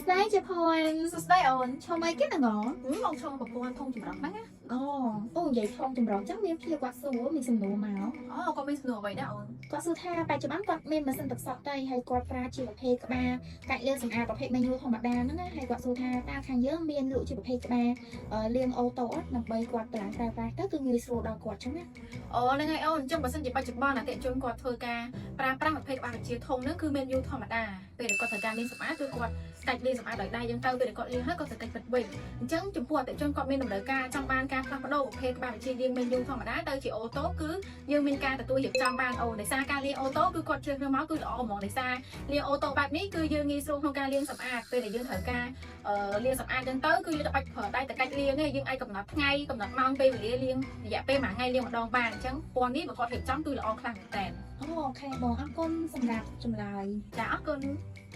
ស្ដីជាភ័ណ្ឌ សួស្តីអូន ឈុំអីគេហ្នឹង មកឈុំប្រព័ន្ធធុងចម្រោះហ្នឹងណា អូអូនិយាយធំចម្រោះចឹងមានភ្ញៀវគាត់សួរមានសំណួរមក អូគាត់មានសំណួរអ្វីដែរអូន គាត់សួរថាបច្ចុប្បន្នគាត់មានម៉ាស៊ីនទឹកសុទ្ធទេហើយគាត់ប្រើជាប្រភេទក្បាលកាច់លាងសម្អាតប្រភេទ manual ធម្មតាហ្នឹងណាហើយគាត់សួរថាតើខាងយើងមានលក់ជាប្រភេទក្បាលលាង auto អត់ដើម្បីគាត់តម្លើងប្រើប្រាស់ទៅគឺងាយស្រួលដល់គាត់ចឹងណា អូហ្នឹងហើយអូនអញ្ចឹងបើសិនជាបច្ចុប្បន្នអតិថិជនគាត់ធ្វើការប្រើប្រាស់ប្រភេទក្បាលវិជាធុងហ្នឹងគឺមានយូរធម្មតាពេលដែលគាត់ត្រូវការលាងសម្អាតគឺគាត់កាច់លាងសម្អាតដោយដៃយើងទៅពេលដែលគាត់លាងហើយគាត់ត្រូវកាច់បិទវិញអញ្ចឹងចំពោះអតិថិជនគាត់មានតម្រូវការចង់បានការផ្លាស់ប្ដូរប្រភេទក្បាលវិជាលាង manual ធម្មតាទៅជា auto គឺយើងមានការទទួលរៀបចំបានអូនដោយសារការលាង auto គឺគាត់ជ្រើសរើសមកគឺល្អហ្មងដោយសារលាង auto បែបនេះគឺយើងងាយស្រួលក្នុងការលាងសម្អាតពេលដែលយើងត្រូវការ លាងសម្អាតចឹងទៅគឺយើងបាច់ប្រើដៃទៅកាច់លាងទេយើងអាចកំណត់ថ្ងៃកំណត់ម៉ោងពេលវេលាលាងរយៈពេលមួយថ្ងៃលាងម្ដងបានអញ្ចឹងពណ៌នេះបើគាត់រៀបចំគឺល្អខ្លាំងមែនតើ អូ OK បងអរគុណសម្រាប់ចម្លើយ ចាអរគុណ។